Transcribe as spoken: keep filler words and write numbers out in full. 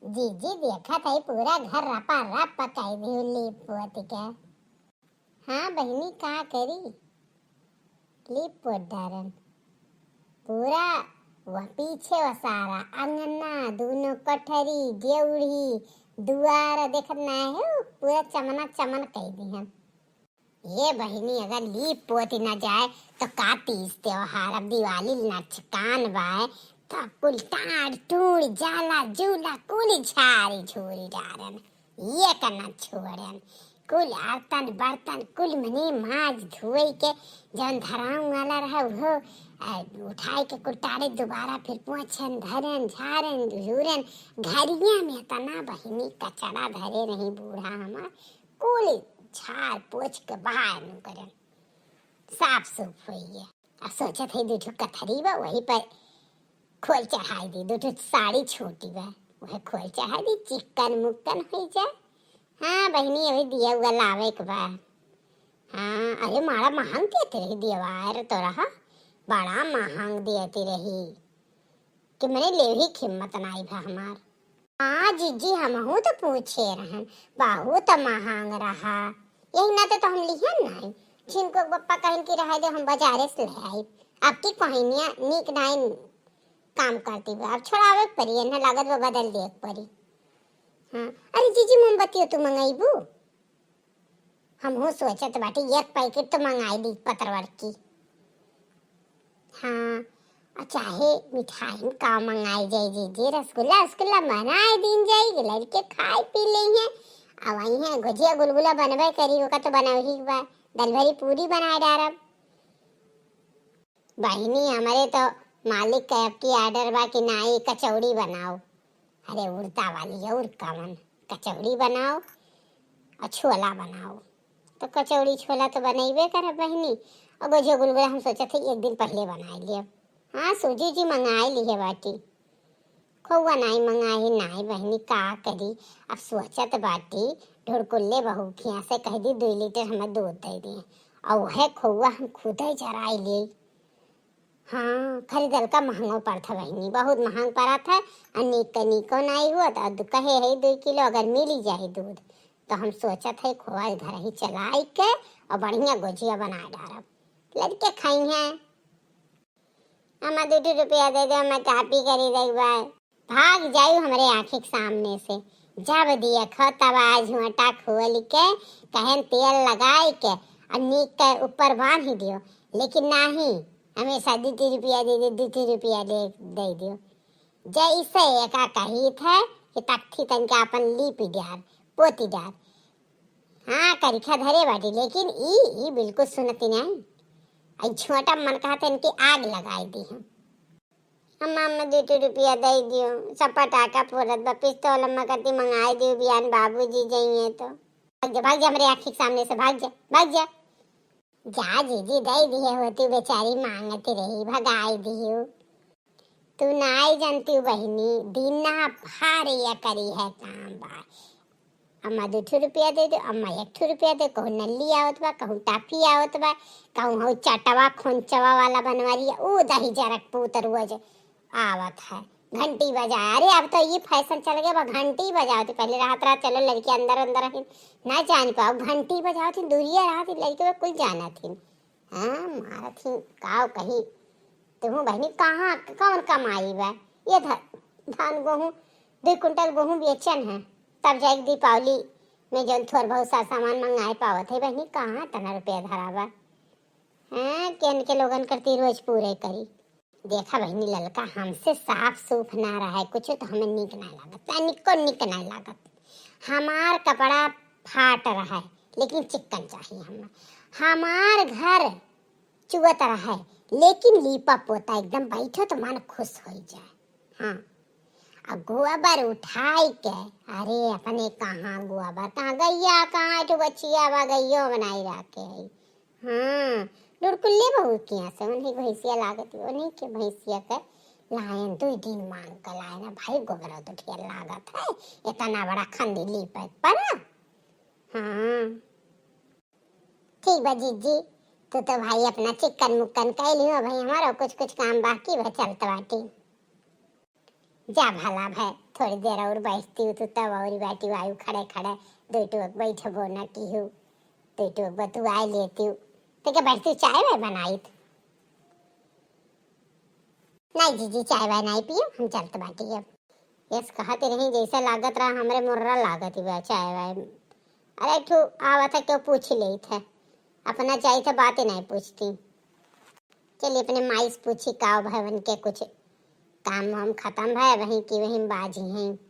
जीजी, देखत है पूरा घर रपा रप कइ दिहू लीप पोत के। हाँ बहिनी, का करी, लीप पोत डारन। पूरा वह पीछे वह सारा अंगना, दूनो कोठरी, ड्योढ़ी, दुआर देखत नाहीं हो, पूरा चमना चमन कइ दिहन। ये बहिनी, अगर लीप पोती न जाए तो का तीज त्योहार, अब दिवाली नचकान बाय, तब कुल टाड़ टूड़, जाला जूला कुल झारी झूरी डारन, एक न छोड़न। कुल आर्तन बर्तन कुल मने माज धोई के जौन धराऊं वाला रहे उहो, आ, उठाई के कुल टाड़े, दोबारा फिर पोछन, धरन, झारन, झूरन। घरिया में तना बहिनी कचड़ा धरे रही बूढ़ा हमार, कुल झार पोछ के बाहर नु करन, साफ सूफ होइए। अब सोचत है दू ठो कथरी बा, वही पर खोल चढ़ाई दी, दू ठो साड़ी छोटी बा, वह खोल चढ़ाई दी, चिक्कन मुक्कन हो जाए। हाँ बहिनी, अभी दिया हुआ लावे के बा। हाँ, अरे मारा महंग देत रही दिया रे तोरा, बड़ा महंग देती रही कि मने लेवही के हिम्मत नाई भा हमार। हाँ जीजी, हमहू तो पूछे रहन, बहुत महंग रहा, यही नाते तो हम लिहन नाई। झिनको के पप्पा कहन कि रहे दे, हम बाजारे से ले आई। अब की कहनिया नीक नाई काम करती बा, अब छोड़ावे के परी, इन्हें लागत बा बदल दे के परी। हाँ, अरे जीजी, मोमबत्तियों तू मंगइबू? हमहू सोचत बाटी एक पैकेट तो मंगाई ली पतरवर की। हाँ, और चाहे मिठाई में का मंगाई जाए जीजी, रसगुल्ला, रसगुल्ला बनाए दीन जाए कि लड़के खाए पी लेइहें। अब वही है गुजिया गुलगुला बनबे करी, ओका तो बनवही के बा, दल भरी पूरी बनाए डारब। बहिनी, हमरे तो मालिक के अब की ऑर्डर बा कि नाई कचौड़ी बनाओ। अरे उड़ता वाली है, और कवन, कचौड़ी बनाओ और छोला बनाओ। तो कचौड़ी छोला तो बनइबे करब बहिनी, और गोझे गुलगुला हम सोचत है एक दिन पहले बनाए लेब। हाँ, सूजी जी मंगाए लिहे बाटी, खोआ नाई मंगाए नाई बहिनी, का करी। अब सोचत बाटी ढुरकुल्ले बहू खिया से कह दी दुई लीटर हमें दूध दे दिए, और वह खोआ हम खुदे जराई ले। हाँ, खरीदल का महंगो पड़त है बहिनी, बहुत महंग पड़त है। और नीक के नीको नाई हुआ तो दु-, कहे है दुई किलो अगर मिली जाए दूध, तो हम सोचत है खोआ घर ही चलाई के और बढ़िया गोजिया बनाए डारब, लड़के खाई हैं। अम्मा, दू ठो रुपया दे दे, हमें टाफी खरीदे के बा। भाग जायू हमरे आँखी के सामने से। जब देखो तब आज झोंटा खोल के कहन तेल लगाए के और नीक के ऊपर बांध दियो, लेकिन नहीं, हमेशा दू ठो रुपया दे दे, दू ठो रुपया दे, दे दियो। जैसे एका कहित है कि तख्ती तन के अपन लीपी डार, पोती डार। हाँ, करिखा धरे बाटी, लेकिन ई, ई बिल्कुल सुनती नहीं। आई झोंटा मन कहत है इनकी आग लगाई दी हम। अम्मा, अम्मा, दू ठो रुपया दे दियो, सब पटाखा फोड़त बा, पिस्तौल अम्मा कहती मंगाई दियो, बिहान बाबूजी जइहें तो। भाग जा, भाग जा, हमरे आँखी के सामने से भाग जा, भाग जा। जा जीजी, दे दिए होती, बेचारी मांगती रही, भगाई दियो। तू नाई जानती बहिनी, दिना भर ये करी है काम बा। अम्मा दू ठो रुपया दे दो, अम्मा एक ठो रुपया दे, कहूँ नल्ली आवत बा, कहूँ टाफी आवत बा, कहूँ हऊ चटवा खोंचवा वाला बनवारी, ऊ दही जरक पूत रोज आवत है, घंटी बजाए। अरे अब तो ये फैशन चल गया बा, घंटी बजावती। पहले रात रात चलो लड़के अंदर अंदर ही ना जान पाओ, घंटी बजावती, दूरिया रहती लड़के में कुल जाना थी। हाँ, मारत ही काव कही। तुहूँ बहिनी कहाँ, कौन कमाई बा? ये ध-, धान गोहूँ, दुई कुंटल गोहूँ बेचन है, तब जाके दीपावली में जौन थोर बहुत सा सामान मंगाए पावत है बहिनी, कहाँ तना रुपया धरा बा? हाँ, केन के लोगन करती रोज पूरे करी। देखा बहिनी ललका, हमसे साफ सूफ ना रहे कुछ तो हमें नीक ना लागत, तनिको नीक ना लागत। हमार कपड़ा फाट रहे, लेकिन चिक्कन चाहिए हमें। हमार घर चुअत रहे, लेकिन लीपा पोता एकदम बैठो तो मन खुश हो जाए। हाँ, आ गोबर उठाई के, अरे अपने कहाँ गोबर, कहाँ गैया, कहाँ एक ठो बछिया बा, गैयो बनाई रखे है। हाँ, डुरकुल्ले बहू किया से उन्हीं भैंसिया लागत, उन्हीं के भैंसिया के लायन, दुई दिन मांग के लायन, भाई गोबर तो ढेर लागत है, इतना बड़ा खंदी लीपे पर। हाँ, ठीक बा जीजी, तू तो भाई अपना चिक्कन मुक्कन कइ लियो, भाई हमारो कुछ कुछ काम बाकी बा, चलत बाटी। जा भला भै, थोड़ी देर और बैठती हूँ, तू तब और बैठी आयु खड़े खड़े, दो टोक बैठबो न की हूँ, दो टोक बतुआए लेती हूँ। तो क्या बैठती हूँ, चाय वाय बनाइत? नहीं जीजी, चाय वाय नहीं पियो, हम चलत बाटी अब। यस कहत रही, जैसे लागत रहा हमरे मुर्रा लागत ही बा चाय वाय। अरे एक ठो आवत है, क्यों पूछ लेत है, अपना चाहिए था बात ही नहीं पूछती। चलिए अपने माई से पूछी का भवन के कुछ काम वाम खत्म है वहीं की वहीं बाजी हैं।